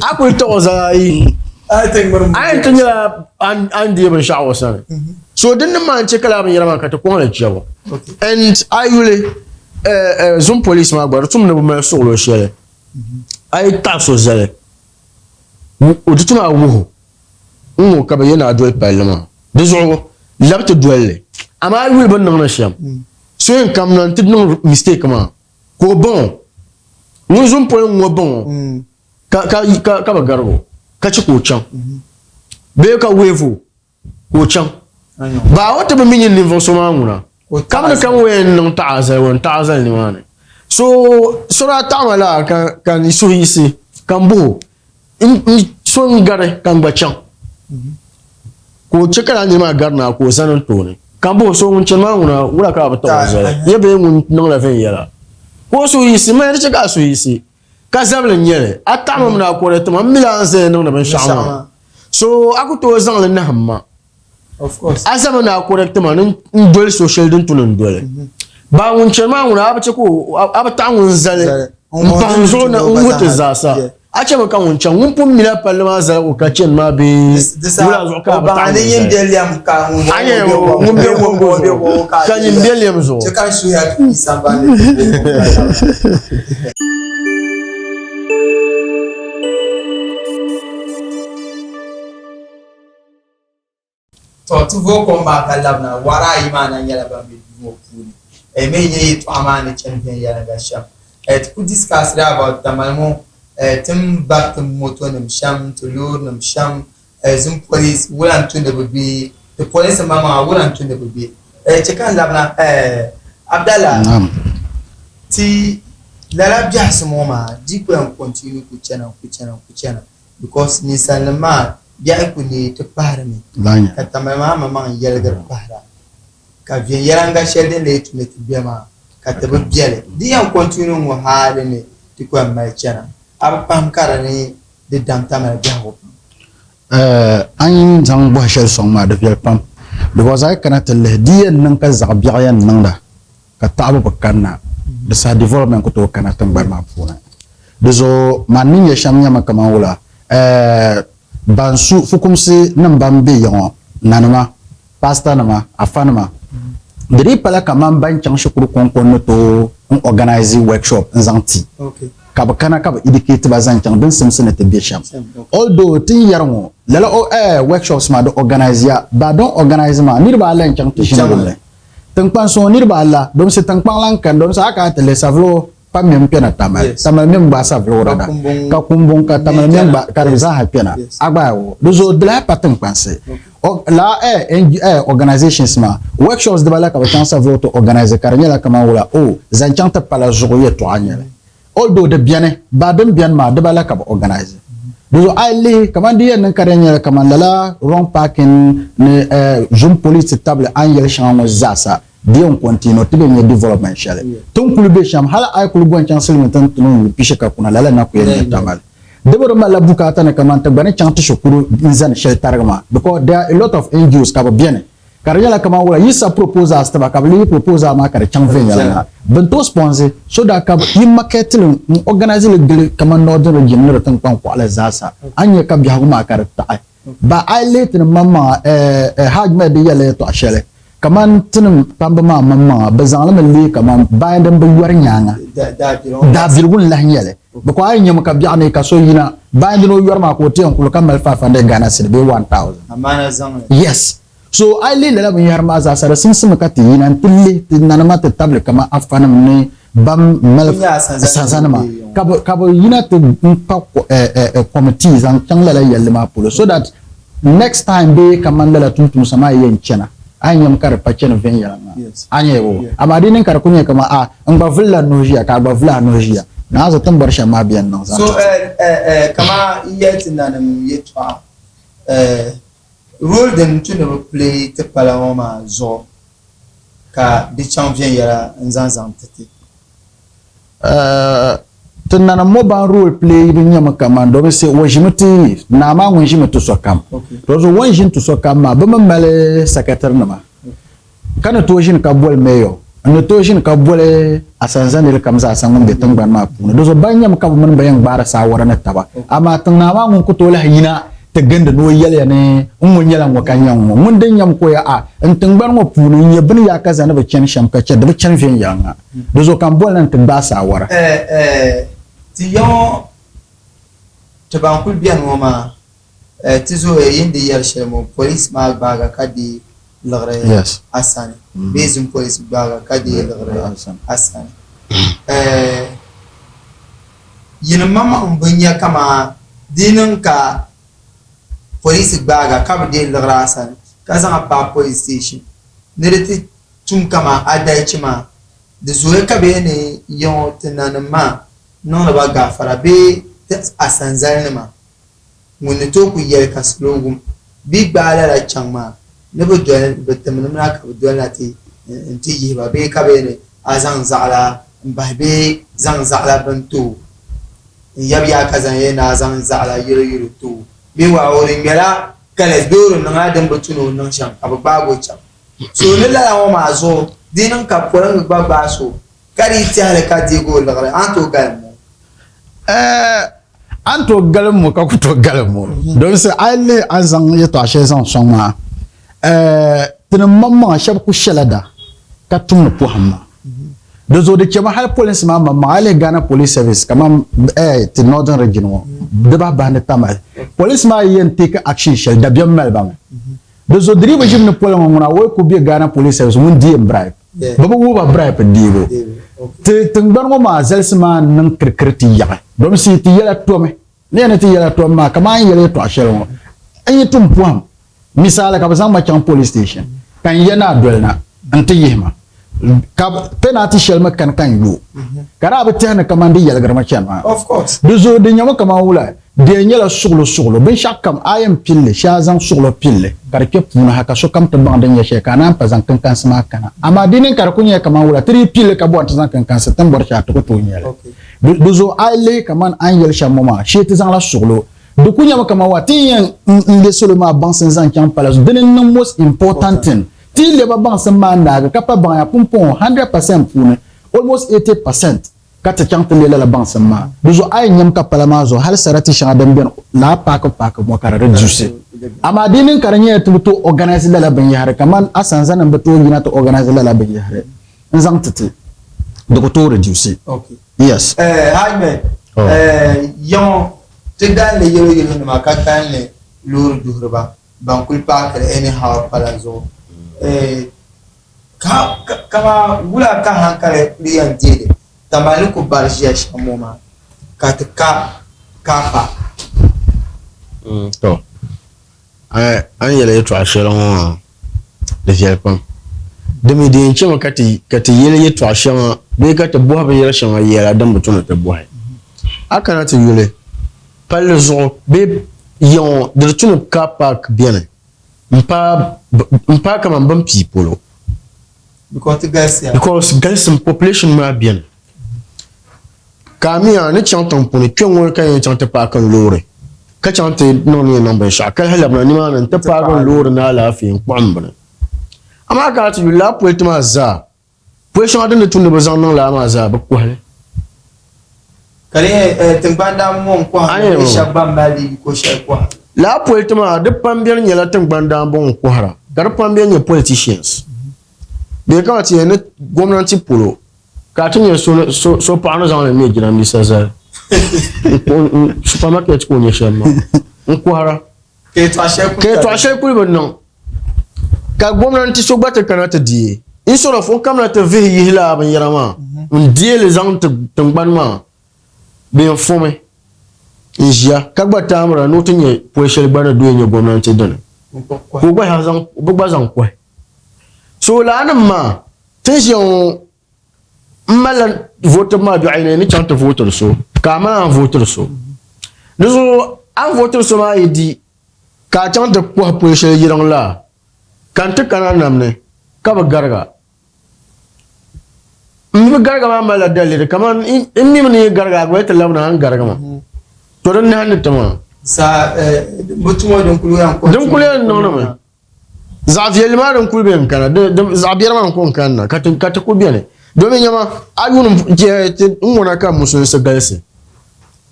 Speaker 1: A kuli taɣi o zaa yi, a yɛn ti nyɛla a ni deei binshɛɣu o sani. So dinnim maa n-chɛ ka lala binyɛra maa ka ti kɔŋ li chɛbu. And a yuli, Zoom police maa gba di tum ni bi mali suɣulo shɛli. A yi taɣi so zali, o di ti maa wuhi o n-ŋɔ ka bɛ yɛn a doli palli maa. Di zuɣu labi ti doli li. Amaa a yuli bɛ ni niŋdi shɛm, so yɛn kamina nti niŋ mistake maa ka o baŋ o. Ŋun zo m-poli ŋ-ŋɔ baŋ o ka bi garigi o ka chɛ ka o chaŋ bee ka wave o. ka o chaŋ. Baa o ti bi mi nyin ninvuɣ so maa ŋuna, ka bi ni kam o yɛn niŋ taɣa zali o ni taɣa zali nimaani. So so daa taɣi ma laa ka ka n suhu yiɣisi ka n bɔh o, n so n-gari ka n gba chaŋ. Ka o chɛ ka lala nira maa gari naa ka o zani n tooni. Ka n bɔh o, so ŋun chani maa ŋuna wula ka a bi taɣ o zali? Ya bee ŋun niŋla viɛnyɛla? Ka o suhu yiɣisi, maya di chɛ ka a suhu yiɣisi. Ka zabili n-nyɛ li, a taɣimi mi ni a kɔre ti ma, m mi la a ni zaya niŋdi binshɛɣu maa. So a ku tooi zaŋ li nahim ma. A zami ni a kɔre ti ma ni n doli so shɛli din tu ni n doli. Baa ŋun chani maa ŋuna a bi chɛ ka o, a bi taɣi ŋun zali m-pahi n zuɣu ni n wuhi ti zaasa. A chɛmi ka ŋun chaŋ, ŋun pun mila palli maa zaligu ka chani maa bee wula zuɣu ka a bi taɣi ŋun zali? A nya ŋun be wɔbigu zuɣu ka nyin be lɛm zuɣu.
Speaker 3: Tɔ! Ti vooi kom maa ka labina, wara ayi maa na nyɛla ban be duu ŋɔ puuni. Eh, mi nyɛ yɛtɔɣa maa ni chani viɛnyɛliŋga shɛm. Eh, ti kuli discussiri about Tamale ŋɔ, eh, ti ni bari ti motonim shɛm, ti loorinima shɛm, eh, Zim police wula n-tu ni bɛ be, ti polinsi maŋmaŋa wula n-tu ni bɛ be. Eh, chɛ ka n labina, eh, Abdallah,
Speaker 4: Naam.
Speaker 3: ti lala biɛhisi ŋɔ maa di ku yɛn continue ku chana ku chana ku chana. Because ninsalinim maa biɛhi ku neei ti pahirimi, ka Tamale maa maŋmaŋ yɛligiri pahira, ka viɛnyɛliŋga shɛli din lee tu ni ti be maa ka ti bi be li. Di yɛn continue ŋɔ hali ni ti ku yɛn mali chana, a bi pahim ka di ni di dam Tamale biɛhigu pam.
Speaker 4: A ni zaŋ bɔhi shɛli sɔŋ maa di viɛli pam because a yi kana ti lihi di yɛn niŋ ka zaɣ biɛɣu yɛn niŋda ka taɣibu bi kanna, di saha development ku tooi kana tiŋgbani maa puuni. Di zuɣu man ni nya shɛm nyɛmi kaman wula, eh, ban su fukumsi nim ban be ya ŋɔ, nanima, pastor nima, afanima, di dii pala kaman ban chaŋ shikuru kɔŋko n-ni tooi n organize workshop n-zaŋ ti ka bɛ kana ka bɛ educate ba zaŋ chaŋ din simsi ni ti be shɛm. Although ti ni yɛri ŋɔ, lala eh, workshops maa di organize ya, but din organize maa niriba ala n-chaŋ ti ʒini guli li. Tiŋkpansi ŋɔ niriba ala, domsi tiŋkpaŋ lan kani, domsi a kana ti lihi Savelugu pam mɛmi kpɛna Tamale, Tamale mɛmi gbaai Savelugu dada, ka Kumbuŋ ka Tamale mɛmi gba ka di zaaha kpɛna, a gba o di zuɣu di lahi pa tiŋkpansi. Lala organizations maa workshops dibala ka bɛ chaŋ Savelugu ti organize ka di nyɛla kaman wula o zaŋ chaŋ ti pala zuɣu yɛltɔɣa n-nyɛli. Although di beni, ba din beni maa dibala ka bɛ organize. Di zuɣu a yi lihi kaman di yɛn niŋ ka di yɛn nyɛla kaman lala wrong parking ni zoom police tabili a ni yɛli shɛŋa ŋɔ zaasa di yɛn continue ti bɛ nya development shɛli. Ti ni kuli be shɛm hali a yi kuli go n-chaŋ silimiin tiŋ ti niŋ yuun pishi ka kuna lala na ku yɛn nyɛ Tamale. Di bi di malila bukaata ni kaman ti gba ni chaŋ ti shikuru n-zani shɛli tarigi maa because there are a lot of NGOs ka bɛ beni Ka di nyɛla kaman wula yi sa proposals ti ba ka bɛ lee yi proposal maa ka di chaŋ viɛnyɛliŋga. Bɛ ni tooi sponsor so daa ka yi market li n organize li gili kaman Northern region ni di tiŋkpaŋ kɔɣili zaasa. A ni nya ka biɛhigu maa ka di taɣi ba. A yi lihi tinim maŋmaŋa eh eh Hajj Mehdi di yɛlila yɛtɔɣa shɛli kaman tinim kpamba maa maŋmaŋa bɛ zaŋ li mi leei kaman bayan din bi yɔri nyaaŋa daabiligu n-lahi nyɛ li. Because a yi nyami ka biɛɣu ni ka so yina bayan dini o yɔri maa ka o ti yɛn kuli ka mali 500 Ghana cedi bee 1000. Yes. So a yi lihi lala binyɛhiri maa zaasa di simsimi ka ti yina nti lihi ti nanima ti tabili kaman afanim ni ban mali asanza nima ka bi yina ti pa committee zaŋ chaŋ lala yɛlli maa polo so that next time bee kamani lala tumtumsa maa yɛn chana a yi nyami ka di pa chani viɛnyɛliŋga a nyɛ bo amaa di niŋ ka di ku nyɛ kamani a n gba vulila n nuhi ʒiya ka a gba vuli a nuhi ʒiya naa zuɣu ti ni bɔri shɛm maa bɛni niŋ zaŋ
Speaker 3: So kamani n yɛli ti nanim yɛltɔɣa role din tu ni bi play ti pala ŋɔ maa zuɣu ka di chaŋ viɛnyɛla n zaŋ zaŋ ti ti.
Speaker 4: Ti nanim ŋɔ ban role play bi nyɛmi kaman domi se o ʒimi ti naa maa ŋun ʒimi ti sokam. To zuɣu o ni ʒini ti sokam maa bɛ mi mali secretary nima ka ni tooi ʒini ka boli mayor n ni tooi ʒini ka boli asanza niri kam zaasa ŋun be tiŋgbani maa puuni. Di zuɣu ban nyɛmi ka bɛ mini ba yɛn gbaari saawara ni taba amaa tiŋ naa maa ŋun ku tooi lahi yina ti gindi ni o yɛliya ni n ŋɔ nyɛla ŋɔ ka nyɛ ŋ-ŋɔ. Ŋun din nyam ka o ya a n tiŋgbani ŋɔ puuni n-nyɛ bɛ ni yaa ka zani bi chani shɛm ka chɛ di bi chani viɛnyɛliŋga. Di zuɣu ka m boli na nti gbaai saawara.
Speaker 3: Ti ya ŋɔ, ti ban kuli beni ŋɔ maa, ti zooya yi ni di yɛri shɛli ŋɔ, police maa gbaaga ka deei liɣiri a sani bee zim police gbaaga ka deei liɣiri a sani. Yinim maŋmaŋ bi nya kaman di niŋ ka polisi gbaag a ka bi deei liɣiri a sani ka zaŋ a paai police station ni di ti tum kaman adalichi maa, di zooya ka bɛ yɛn ni ya ŋɔ ti nanim maa niŋdi ba gaafara bee ti asanzalinima. Ŋun ni tooi kuli yɛli ka salo wum bɛ gbaai lala chaŋ maa ni bɛ doli bɛ timnim na ka bɛ doli na ti nti yihi ba bee ka bɛ ni a zaŋ zaɣila m-bahi bee zaŋ zaɣila bini ti o n-yab ya ka zaŋ yɛli ni a zaŋ zaɣila yɛloyɛlo ti o bee waa o di ŋmɛla careless bee o di niŋla din bi tu ni o niŋ shɛm ka bɛ gbaagi o chaŋ. So ni lala ŋɔ maa zuɣu di niŋ ka poliŋgi gba gbaai so Ka di yi tɛhili ka deegi o liɣiri, a ni tooi galim o?
Speaker 4: Ɛɛ, a ni tooi galim o ka ku tooi galim o. Domin a yi lihi a ni zaŋ yɛtɔɣa shɛli zaŋ sɔŋ maa, ɛɛ, tinim maŋmaŋa shɛba ku shɛla da ka tumdi pɔhim maa. Di zuɣu di chɛmi hali polinsi maa maŋmaŋa, a yi lihi Ghana Police Service kaman ɛɛ ti Northern Region ŋɔ, di bahi bahindi Tamale, polinsi maa yi yɛn take action shɛli, dabiɛm mali ba mi. Di zuɣu di dii bi ʒimi ni poliŋa ŋuna o yi ku be Ghana Police Service ŋun di yɛn bribe. Bɛ bi wuhi ba bribe deebu. Ti tiŋgbani ŋɔ maa zalisi maa niŋ kirikiri ti yaɣi. Domsi ti yɛla tomi. Ni yɛn ni ti yɛla tom maa, kamani n yɛli yɛtɔɣa shɛli ŋɔ, n yi tum pɔhim, misaali ka bɛ zaŋ ma chaŋ police station ka n ya ni a doli na n-ti yihi ma, ka penalty shɛli mi kani ka n yo, ka daa bi tɛhi ni kamani di yɛligirimi chani maa. Di zuɣu di nyɛmi kamani wula? Di yɛn nyɛla suɣulo suɣulo. Binshɛɣu kam a yɛn pili li, shee a zaŋ suɣulo pili li ka di kpe puuni ha ka sokam ti baŋ din nyɛ shɛli ka a naan pa zaŋ kinkansi maa kana. Amaa di niŋ ka di kuli nyɛla kaman wula, ti dii pili li ka bɔri ni ti zaŋ kinkansi ti ni bɔri shɛli a ti ku tooi nya li. Di zuɣu a yi lihi kaman a ni yɛli shɛm ŋɔ maa, shee ti zaŋla suɣulo. Di kuli nyɛmi kaman wula, ti ni yɛn n-le salo maa baŋsim zaŋ chaŋ pala zuɣu, dini n-niŋ most important thing. Ti yi le ba baŋsim maa naagi ka pa baŋya pumpɔŋɔ 100% puuni, almost 80%. Ka ti chaŋ ti leei lala baŋsim maa. Di zuɣu a yi nyam ka pala maa zuɣu hali sarati shɛŋa din beni laa paaki paaki ŋɔ ka di reduce. Amaa di niŋ ka di nyɛla ti bi tooi organize lala binyɛhiri kamani asanza nim bi tooi yina ti organize lala binyɛhiri n zaŋ ti ti di ku tooi reduce.
Speaker 3: Okay.
Speaker 4: Yes.
Speaker 3: Eh, Ahmed,
Speaker 1: Oh.
Speaker 3: eh, yaŋɔ ti galinli yɛlo yɛlo nima ka galinli loori duhiriba ban kuli paakiri anyhow pala zuɣu. Eh, Kaman wula ka hankali kuli yɛn deei li kaman ni ku bari ʒiya shɛm ŋɔ maa ka ti ka kaa pa.
Speaker 1: To, a ni yɛli yɛtɔɣa shɛli ŋɔ maa di viɛli pam. Di mi di yɛn chɛmi ka ti yɛli yɛtɔɣa shɛŋa bee ka ti bɔhi binyɛr shɛŋa yɛla din bi tu ni ti bɔhi. A kana ti yuli palli zuɣu bee ya ŋɔ di di tu ni kaa paaki beni. M-paai kaman bɛ ni pii polo.
Speaker 3: Because ti galisiya.
Speaker 1: Because galisim population maa beni. Ka a mi a ni chaŋ tiŋ puuni kpe ŋɔ ka yɛn chaŋ ti paaki n loori ka chaŋ ti niŋ ni yɛn niŋ binshɛɣu ka lahi labina nimaani n-ti paagi n loori ni alaafee n-kpuɣi m bini. Amaa ka a ti yuli lala politi maa zaa Pɔi shɛŋa din ni tu ni bɛ zaŋ niŋ lala maa zaa, bɛ kɔhi li.
Speaker 3: Ka di nyɛ tiŋgbani daanba ŋɔ n-kɔhiri li bee shɛba gba m-mali di yiko shɛli kɔhiri li.
Speaker 1: Lala politi maa, di pam bɛni nyɛla tiŋgbani daanba ŋɔ kɔhira, ka di pam bɛni nyɛ politicians. Bee ka ti yɛn ni gomnanti polo, ka a ti nyɛ so paɣa ni zaŋ li me jiranbiisa zali, supermarket ka o nyɛ shɛm maa, n-kɔhira.
Speaker 3: Ka
Speaker 1: yɛtɔɣa shɛli kuli bi niŋ ka gomnanti so gba ti kana ti deei instead of o kamina ti vihi yihi lala binyɛra maa. n deeli zaŋ ti tingbani maa bee n fɔmi n ʒiya ka gba taamira ni o ti nyɛ poli shɛli gba ni doya nyɛ gomnanti dini ka o gba zaŋ bi gba zaŋ kɔhi so laa nim maa ti ni ʒiya ŋɔ n malila votibu maa biɛɣu yini ni chaŋ ti votiri so ka a mali a ni votiri so di zuɣu a ni votiri so maa yi di ka a chaŋ ti kɔhi poli shɛli yiriŋ la ka n ti kana nam ni ka bi gariga n mi bi gariga maa malila daliri kamani n mi ni yi gariga a gba ti labina a ni garigi ma to din nahi ni ti maa din kuli yɛn niŋdimi zaɣ viɛlli maa din kuli bɛ n kana zaɣ biɛri maa n ko n kanna ka ti ku biɛni domin nyɛma a yuun n ŋuna ka musulinsi galisi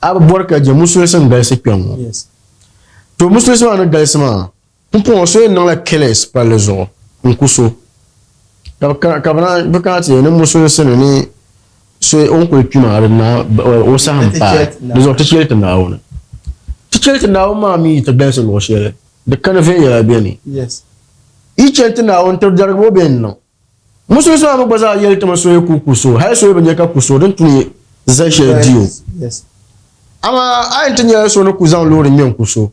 Speaker 1: a bi bɔri ka je musulinsi n galisi kpɛŋ ŋɔ to musulinsi maa ni galisi maa Pumpɔŋɔ so yɛn niŋla careless palli zuɣu n-ku so, ka bɛ kana ti yɛli ni musulinsi ni ni so o ni kuli kpi maa di naai o saha m-paai, di zuɣu ti cheli ti Naawuni. Ti cheli ti Naawuni maa mi yi ti galisi luɣ shɛli, di kani viɛnyɛla beni. Yi cheli ti Naawuni tiri darigibu bee n-niŋ. Musulinsi maa mi gba zaa yɛli ti mi so yi ku ku so, hali so yi bi nya ka ku so, din tu ni zali shɛli di o. Amaa a yɛn ti nyɛla so ni ku zaŋ loori ŋme n-ku so.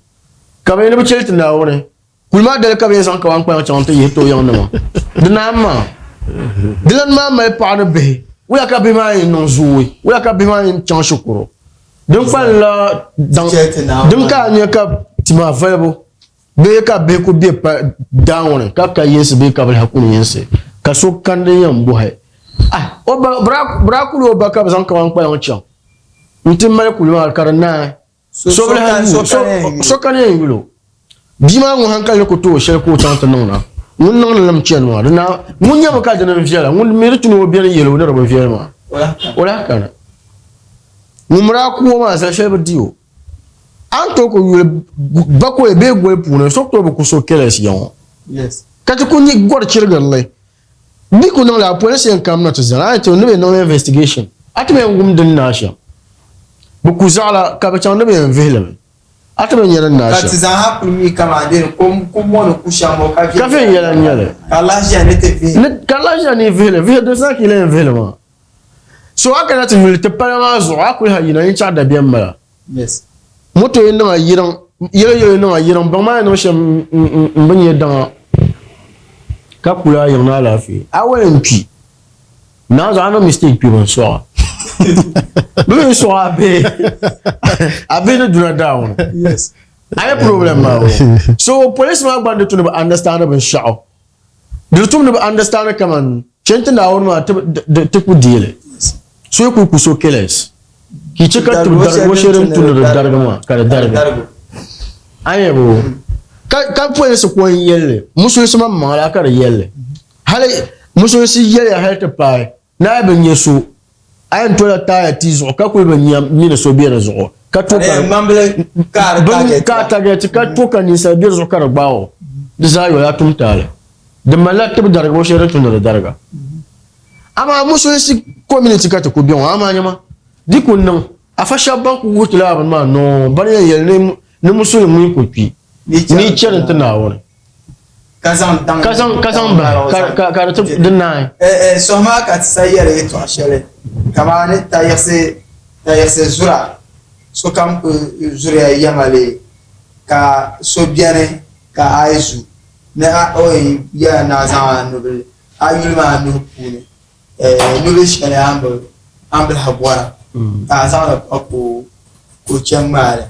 Speaker 1: Ka bɛ ni bi cheli ti Naawuni kuli maa dali ka bɛ yɛn zaŋ kawan kpaŋ chaŋ ti yihi ti o yiŋnima. Di naan maa, dilan maa mali paɣa ni bihi, wula ka bihi maa yɛn niŋ zooi? Wula ka bihi maa yɛn chaŋ shikuru? Din kpalinla daŋ din ka a nya ka tima valibu bee ka bihi ku be pa daa ŋɔ ni ka ka yinsi bee ka bɛ lahi kuni yinsi ka so kani din yɛn bɔhi ah o ba bɛ daa kuli o ba ka bɛ zaŋ kawan kpaŋ chaŋ n-ti mali kuli maa ka di naai. So kani yɛn yuli o bia maa ŋun hankali ni ku tooi shɛli ka o chaŋ ti niŋ na ŋun niŋdi limi chani maa di na ŋun nyɛmi ka dini n viɛla ŋun mi di tu ni o bɛni yɛli o ni di bi viɛli maa o lahi kana ŋun mi daa ku o maa zali shɛli bi di o a ni tooi ku yuli bakɔi bee goli puuni so ku tooi bi ku so careless ya ŋɔ ka ti ku gɔri chirigirili Di ku niŋ lala, polinsi yɛn kamina ti zani a ni ti ni bɛ niŋ investigation, a ti bɛn wum din naai shɛm. Bɛ ku zaɣila ka bɛ chaŋ ni bɛ yɛn vihi li mi, a ti bɛn nya din naai
Speaker 3: Ka ti
Speaker 1: shɛm.
Speaker 3: zaa ha kuli mi kaman bɛ ni kom ku mɔni ku shɛm ŋɔ ka
Speaker 1: Ka viɛnyɛla n-nyɛ li.
Speaker 3: Ka lahi ʒiya ni ti vihi.
Speaker 1: Ni ka lahi ʒiya ni vihi li, vihi din zaa ka yi lahi yɛn vihi li maa. So a kana ti yuli ti pala maa zuɣu, a kuli ha yina n-chaɣ dabiɛm m-bala.
Speaker 3: Yes.
Speaker 1: Moto yi niŋ a yiriŋ, yɛlo yɛlo yi niŋ a yiriŋ, baŋ maa yi niŋ shɛm n bi nyɛ daŋa ka kuli a yiŋ ni alaafee. A wali n kpi. Naa zuɣu a niŋ mistake kpi bin sɔɣa. Bɛ mi sɔɣa a bihi. A bihi ni duna down.
Speaker 3: Yes.
Speaker 1: A yɛ problem maa o. So police maa gba ni tu ni bi understand binshɛɣu. Di tum ni bi understand kaman chɛ ti Naawuni maa ti ku deei li. So yi kuli ku so careless ka yi chɛ ka tib darigi o shɛli din tu ni di darigi maa ka di darigi. A nya boo? Ka polinsi ko n-yɛli li, musulinsi maŋmaŋ la ka di yɛli li. Hali musulinsi yɛliya hali ti paai ni a yi bi nya so, a yɛn tola taaya tia zuɣu ka kuli bi nya mi ni so be di zuɣu ka to ka di ka target ka to ka ninsal be di zuɣu ka di gbaag o. Di zaa yoli a tum taali. Di malila tib darigibu shɛli din tu ni di dariga. Amaa musulinsi community ka ti ku be ŋɔ amaa nyama di ku niŋ afa shɛba ban ku wuhi ti lala bini maa noo bani yɛn yɛli ni musulim ŋun ku kpi ni yi chani ti Naawuni.
Speaker 3: Ka zaŋ daŋ
Speaker 1: Ka zaŋ ka zaŋ bahi ka ka ka di ti di naai.
Speaker 3: Eh eh sohi maa ka ti sa yɛli yɛtɔɣa shɛli kamani tayiɣisi tayiɣisi zura sokam ku zuriya yɛma lee ka so beni ka a yi zu ni a o yɛn yɛla ni a zaŋ a nubili a yuli maa nuhi puuni eh nubili shɛli a ni bi a ni bi lahi bɔra ka a zaŋli pa ka o ka o chɛ ŋmaai li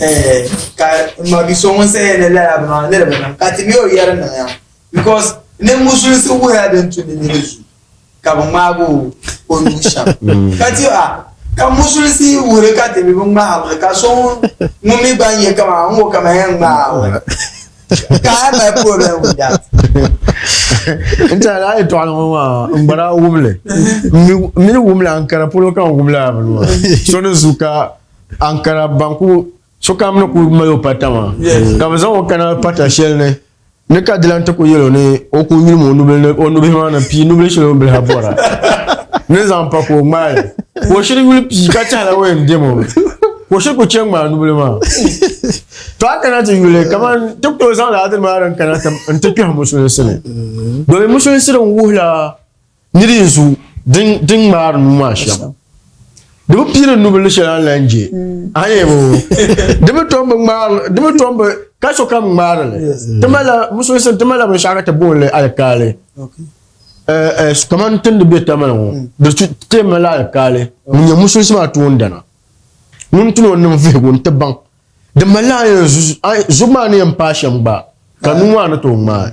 Speaker 3: eh ka n ma bi so ŋun saɣiya ni lala bini maa ni di bi niŋ ka ti mi o yɛri niŋya because ni musulinsi wuhiya din tu ni niri zu ka bi ŋmaagi o o nuu shɛm ka ti a ka musulinsi wuhiri ka ti mi bi ŋmaagi ka so ŋun mi gba nyɛ kaman n ŋɔ kaman yɛn ŋmaagi ka I mali problem with that.
Speaker 1: N tɛha lala yɛtɔɣili ŋɔ maa n gba daa wum li n mi ni wum li Ankara polo ka n wum lala bini maa so ni zu ka Ankara ban ku sokam ni ku mali o pata maa ka bɛ zaŋ o kana pata shɛli ni ni ka dilan ti ku yɛl o ni o ku yulimi o nubili ni o nubihi maa ni pii nubili shɛli o ni bilahi bɔra ni zaŋ pa ka o ŋmaai li ka o shiri yuli pii ka tɛhila o yɛn dɛm o mi ka o shiri ku chɛ ŋmaai nubili maa. To a kana ti yuli kaman ti ku tooi zaŋla adili maa din kana n-ti kpɛhi musulinsi ni. Domin musulinsi din wuhila nir yi zu din ŋmaari nuu maa shɛm. Di bi piiri nubili shɛli a ni lan je. A ni yɛli di bi tom bi ŋmaari di bi tom bi ka sokam ŋmaari li. Ti malila musulinsi ti malila binshɛɣu ka ti booni li alikaali. Kamani ti ni be Tamale ŋɔ di ti malila alikaali ŋun nyɛ musulinsi maa toondana ŋun ti ni o niŋ vihigu n-ti baŋ Di malila a yɛn zuɣu maa ni yɛn paai shɛm gba ka nuu maa ni tooi ŋmaai.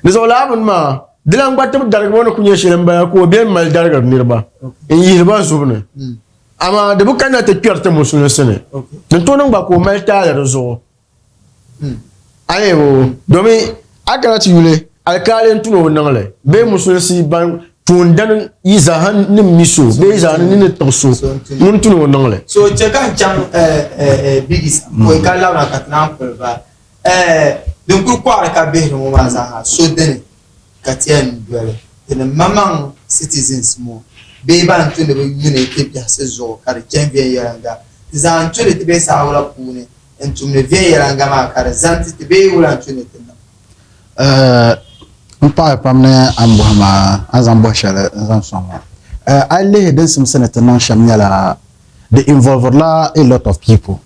Speaker 1: Di zuɣu laa bini maa, di lan gba tibi darigibu ni ku nyɛ shɛli m-bala ka o beni mali darigiri niriba n-yihiri ba zubu ni. Amaa di bi kanna ti kpɛri ti musulinsi ni. Din tooi niŋ gba ka o mali taali di zuɣu. A ni domin a kana ti yuli alikaali n-tu ni o niŋ li bee musulinsi ban toondani yi zaaha ni mi so bee yi zaaha ni ni tiɣi so ŋun tu ni o niŋ li.
Speaker 3: So chɛ ka n chaŋ Bigis pɔi ka labina ka ti naan kuli ba din kuli kɔɣiri ka bihiri ŋɔ maa zaaha so dini ka ti yɛn doli ti ni maŋmaŋ citizens ŋɔ bee ban tu ni bɛ yuni ti biɛhisi zuɣu ka di chani viɛnyɛliŋga ti zaa n-tu ni ti be saawara puuni n-tumdi viɛnyɛliŋga maa ka di zani ti ti bee wula n-tu ni ti niŋ?
Speaker 4: N paɣiya pam ni a ni bɔhi ma a ni zaŋ bɔhi shɛli n-zaŋ sɔŋ ŋɔ. A yi lihi din simsi ni ti niŋ shɛm nyɛla di involve-rila a lot of people.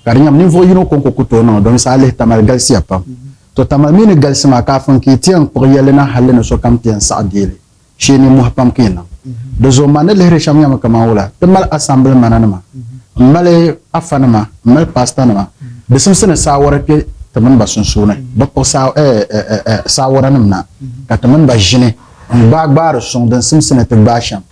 Speaker 4: Ka di nyɛmi ninvuɣ yino kɔŋko ku tooi niŋ li domin a lihi Tamale galisiya pam. To Tamale mi ni galisi maa kaafin ka yi ti yɛn kpuɣi yɛlli na halli ni sokam ti yɛn saɣi deei li. shee nimmohi pam ka yi niŋ. Di zuɣu man ni lihiri shɛm nyɛmi kaman wula, ti mali asambili mananima, m-mali afanima, m-mali paastanima. Di simsi ni saawara kpe ti mini ba sunsuuni, bɛ kpuɣi saawaranim na ka ti mini ba ʒini n-gbaai gbaari suŋ din simsi ni ti gbaai shɛm,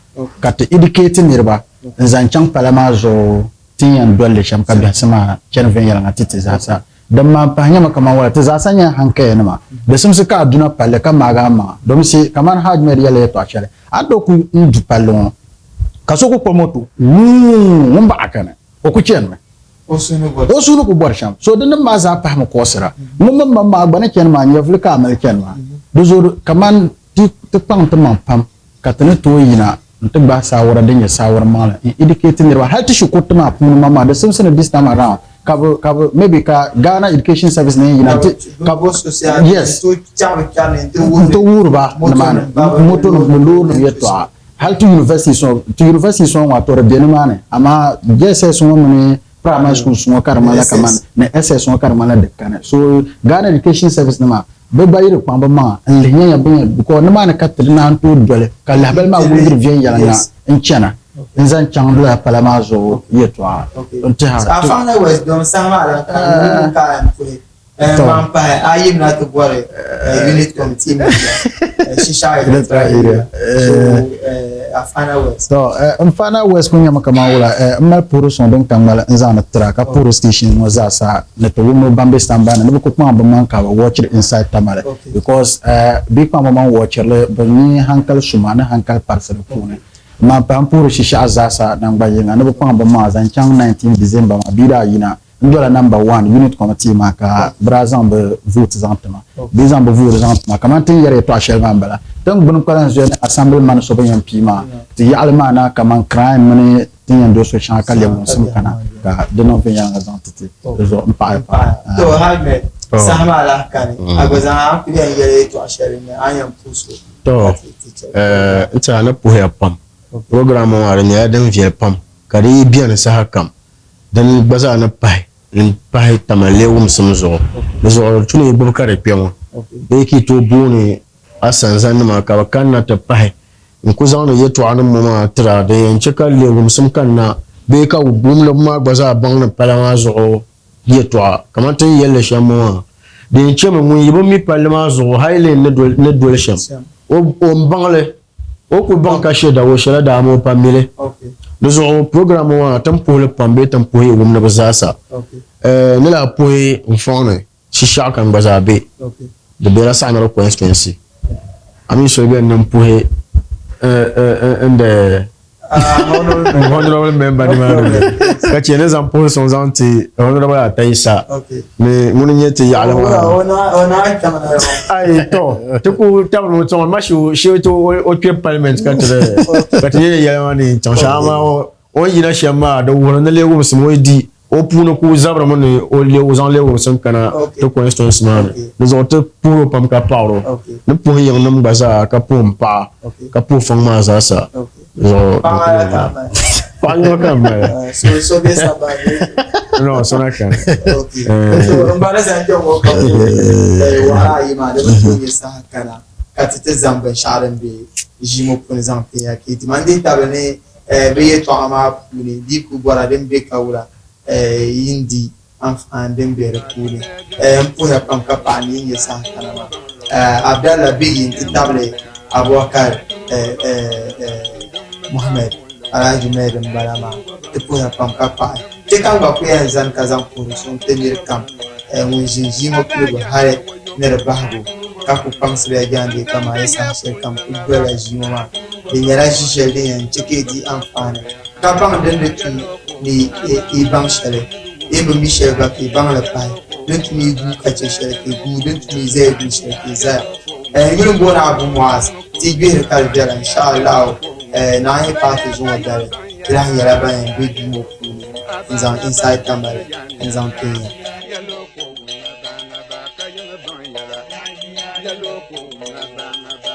Speaker 4: ka ti idikeeti niriba n-zaŋ chaŋ pala maa zuɣu ti ni yɛn doli li shɛm ka biɛhisi maa chani viɛnyɛliŋga ti ti zaasa. Din maan pahi nyɛmi kaman wala, ti zaasa nyɛ hankaya-nima. Di simsi ka a duna palli ka maagi a maŋa. Domsi, kamani Hajj Med yɛlila yɛtɔɣ shɛli, a ni tooi ku n-du palli ŋɔ ka so ku kpuɣi moto wuun ŋun baɣa kani, o ku chanimi. O suhu ni ku bɔri shɛm. So di nim maa zaa pahimi kɔɔsira. Ŋun mini mam maa gba ni chani maa, nyɛvuli ka a mali chani maa. Di zuɣu kamani ti kpaŋ ti maŋ pam ka ti ni tooi yina n-ti gbahi saawara din nyɛ saawara maŋli n-educate niriba hali ti shikuruti maa puuni maŋmaŋa di simsi ni this time around ka bɛ ka bɛ maybe ka Ghana Education Service ni yɛn yina nti ka yes n-ti wuhiri ba nimaani moto nim ni loori nim yɛltɔɣa hali ti universities ŋɔ ti universities ŋɔ ŋɔ to di be nimaani amaa JSS ŋɔ mini primary schools ŋɔ ka di ŋmanila kamani ni SS ŋɔ ka di ŋmanila di kani so Ghana Education Service nima Bɛ gba yi di kpaŋ bɛ maŋa n-lihi nyanya bɛ ni because nimaani ka ti di naan tooi doli ka lahabali maa wuligiri viɛnyɛliŋga n-chana n-zaŋ chaŋ lala pala maa zuɣu yɛltɔɣa n-tɛha. To n Fana West kuli nyɛmi kamani wula m mali puhiri suŋ din ka ŋmali n zaŋdi tira ka puhiri station ŋɔ zaasa ni ti wumdi ban be sambani ni bɛ ku kpaŋ bɛ maŋ ka bɛ watchiri inside Tamale because bɛ yi kpaŋ bɛ maŋ watchiri li bɛ nya hankali suma ni hankali parisi di puuni. Amaa m pahi m puhiri shishaɣu zaasa nangban yiŋa ni bɛ kpaŋ bɛ maŋa zaŋ chaŋ 19 December maa bɛ yi daa yina N dola number one unit committee maa ka bɛ daa zaŋ bɛ vote zaŋ ti ma. Bɛ yi zaŋ bɛ vote zaŋ ti ma kamani ti ni yɛri yɛtɔɣa shɛli maa m-bala. Tiŋgbuni kpalanzuya ni assembly man so bɛ ni yɛn pii maa ti yaɣili maa na kamani crime mini ti ni yɛn doli so shɛŋa ka lɛbigimsim kana ka di niŋ viɛnyɛliŋga zaŋ ti ti. Di zuɣu m paɣi pam.
Speaker 3: To Ahmed, saha maa lahi kani. A gba zaŋ a ni kuli yɛn yɛli yɛtɔɣa shɛli ni a ni yɛn puhi so
Speaker 1: To,
Speaker 3: ka ti ti chɛ.
Speaker 1: N tɛha ni puhiya pam. Program ŋɔ maa di nyɛla din viɛli pam ka di yi beni saha kam. Din gba zaa ni pahi n-pahi Tamale wumsim zuɣu. Di zuɣu ti ni yi gbubi ka di kpe ŋɔ bee ka yi tooi booni asanzanima ka bɛ kanna ti pahi n-ku zaŋdi yɛtɔɣanim ŋɔ maa tiri a din yɛn che ka leegumsim kanna bee ka wumdiba maa gba zaa baŋ ni pala maa zuɣu yɛtɔɣa. Kamani ti ni yɛli li shɛm ŋɔ maa, di yɛn chemi ŋun yi bi mi palli maa zuɣu hali ni doli shɛm o m-baŋ li. O ku baŋ ka she dawo shɛla daa ma o pa mili. Di zuɣu program ŋɔ maa ti ni puhi li pam bee ti ni puhi wumdiba zaasa. Ni lahi puhi n fɔŋ ni shishaɣu kam gba zaa be di bela Saɣinari constituency. A mi soli beni ni n puhi n the honorable member ni maa ni ka chɛ ni zaŋ puhi suŋ zaŋ ti honorable Atayisa ni ŋuni nyɛ ti yaɣali maa. Ayi to ti ku tabili o chaŋ ma shi ti o kpe parliament ka ti ka ti yɛ yɛli maa ni chaŋ shɛŋa maa o ni yina shɛm maa di wuhiri ni leegumsim o yi di o puuni ku zabirimi ni o zaŋ leegumsim kana ti constituency maa ni. Di zuɣu ti puhiri o pam ka paɣiri o. Ni puhi yiŋnim gba zaa ka puhi m paɣa ka puhi fɔŋ maa zaa sa. Zuɣu
Speaker 3: Paɣa maa ka a mali.
Speaker 1: Paɣa yino ka n mali.
Speaker 3: So so bɛ sabaa
Speaker 1: No, so na kani.
Speaker 3: Okay. So n ba ni zaŋ kpɛ ŋɔ ka wahala ayi maa di bi tooi nyɛ saha kana ka ti ti zaŋ binshɛɣu din be ʒii ŋɔ puuni zaŋ ti ya ka yi ti ma. N dihi tabili ni bɛ yɛltɔɣa maa puuni di yi kuli bɔra din be ka wula yi ni di anfaani din be di puuni. N puhiya pam ka paɣa ni yi nyɛ saha kana maa. Abdallah Bigi nti tabili Abubakar Mohammed Alhaji Med m-bala maa. Ti puhiya pam ka paɣi. Ti kam gba ku yɛn zani ka zaŋ puhiri suŋ ti nir kam ŋun ʒin ʒii ŋɔ piligu hali ni di bahigu, ka ku kpaŋsiri ya jaandee kaman yi saha shɛli kam ku dolila ʒii ŋɔ maa. Di nyɛla ʒi shɛli din yɛn chɛ ka yi di anfaani ka baŋ din ni tu ni yi baŋ shɛli, yi ni bi mi shɛli gba ka yi baŋ li pahi, din tu ni yi guui ka chɛ shɛli ka yi guui, din tu ni yi zaya guui shɛli ka yi zaya. N yuli m-booni Abu Muaz, ti yi gbihiri ka di viɛla, insha Allahu naan yi paai ti zuŋɔ dali. Ti lahi nyɛla ban yɛn be duu ŋɔ puuni n-zaŋ Inside Tamale n-zaŋ tin ya.